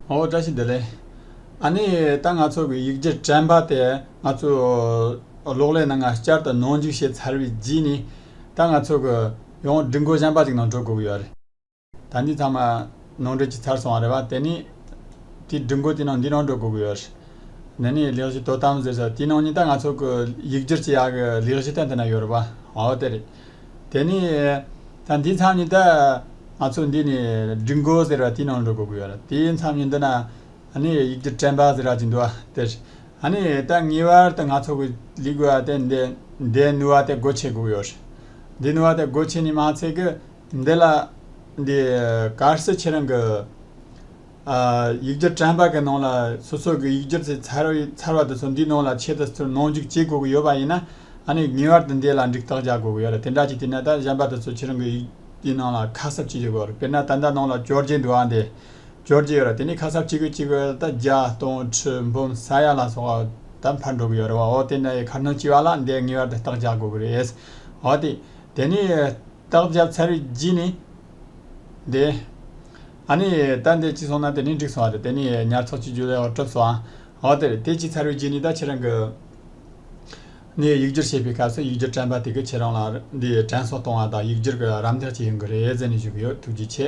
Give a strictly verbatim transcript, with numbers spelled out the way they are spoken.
ཨོ། བཀྲ་ཤིས་བདེ་ལེགས། ཨ་ནི་ད་ང་ཚོ་གི་ཡིག་སྒྱུར་དྲན་པ་དེ་ང་ཚོ་གློག་ཀླད་ནང་ང་བསྐྱར་དུ་ནང་འཇུག་བྱས་ཚར་བའི་རྗེས་ནས། ད་ང་ཚོ་གི་ཡང་སྒྲིག་འགོད་གཞན་པ་ཅིག་ནང་འགྲོ་དགོས་ཀྱི་ཡོད་རེད། ད་འདི་ཚང་མ་ནང་འདྲེན་བྱས་ཚར་སོང་བ་རེད་བ། དེ་ནས་དེའི་སྒྲིག་འགོད་དེ་ནང་འདི་ནང་འགྲོ་དགོས་ཀྱི་ཡོད་རེད། འདི་ནས་ལེགས་བཅོས་དོ་དམ་ཟེར་ས་དེའི་ནང་ནས་ད་ང་ཚོ་གི་ཡིག་སྒྱུར་བྱེད་ཡག་གི་ལེགས་བཅོས་དེ་འདི་ན་ཡོད་རེད་བ། ཨོ་དེ་རེད། དེ་ནས་ད་འདི་མཚམས་ནས་ད་ང་ཚོ་འདི་ནས་སྒྲིག་འགོད་ཟེར་བ་དེའི་ནང་འགྲོ་དགོས་ཀྱི་ཡོད་རེད། དེའི་མཚམས་ནས་འདི་ན་ཨ་ནི་ཡིག་སྒྱུར་དྲན་པ་ཟེར་བ་ཅིག་འདུག་བ། དེ་ཨ་ནི་ད་ངེས་པར་དུ་ང་ཚོ་གི་ལས་དགོས་པ་དེ་འདི་འདི་ནུས་པ་དེ་སྒོ་ཕྱེ་དགོས་ཀྱི་ཡོད་རེད། འདི་ནུས་པ་དེ་སྒོ་ཕྱེ་ནས་མ་ཚད་གི་འདི་ལ་འདི་གལ་སྲིད་ཁྱེད་རང་གི་ཨ། ཡིག་སྒྱུར་དྲན་པ་གི་ནང་ལ་སོ་སོ་གི་ཡིག་སྒྱུར་ཚེ་ཚར་བའི་ཚར་བ་དེ་ཚོ་འདིའི་ནང་ལ་ཆེད་དུ་ཚུར་ནང་འཇུག་བྱེད་དགོས་ཀྱི་ཡོད་པ་ཡིན་ན། ཨ་ནི་ངེས་པར་དུ་འདི་ལ་འགྲིག་རྟགས་རྒྱག་དགོས་ཀྱི་ཡོད་རེད། དེ་འདྲ་ཅིག་བལྟས་ན་ད་གཞན་པ་དེ་ཚོ་ཁྱེད་རང་གི་ཡིག་དེའི་ནང་ལ་ཁ་གསབ་བྱེད་དགོས་རེད། དཔེར་ན་ད་ལྟ་ནང་ལ་བཅོ་བརྒྱད་འདུག་ཨ། འདི་བཅོ་བརྒྱད་ཡོད་རེད། དེ་ནས་ཁ་གསབ་བྱེད་དགོས་བྱེད་དགོས་ད་བརྒྱ་སྟོང་ཁྲི་འབུམ་ས་ཡ་ལ་སོགས་པ་ད་འཕར་འགྲོ་གི་ཡོད་རེད་བ། འོ་དེ་འདྲ་ཡི་ཁ་སྣོན་བྱས་པ་ལ་འདི་ངེས་པར་དུ་རྟགས་རྒྱག་དགོས་ཀྱི་རེད། འོ་དེ་དེ་ནས། རྟགས་བརྒྱབ་ཚར་བའི་རྗེས་ནས། འདི། ཨ་ནི་ད་འདི་གཅིག་སོང་ན་དེ་ནས་འགྲིག་སོང་བ་རེད། དེ་ནས་ཉར་ཚགས་བྱེད་རྒྱུ་ལས་འོ་གྲུབ་སོང་ཨ། འོ་དེ་རེད། དེ་གཅིག་ཚར་བའི་རྗེས་ནས་ད་ཁྱེད་རང་གི་ནས་ཡིག་སྒྱུར་བྱེད་པའི་སྐབས་སུ་ཡིག་སྒྱུར་དྲན་པ་དེ་གི་ཁྱེད་རང་ལ་འདི་དྲན་གསོ་གཏོང་བ་དང་ཡིག་སྒྱུར་གི་རམ་འདེགས་བྱེད་ཡོང་གི་རེད་ཟེར་ནས་ཞུ་གི་ཡོད། ཐུགས་རྗེ་ཆེ།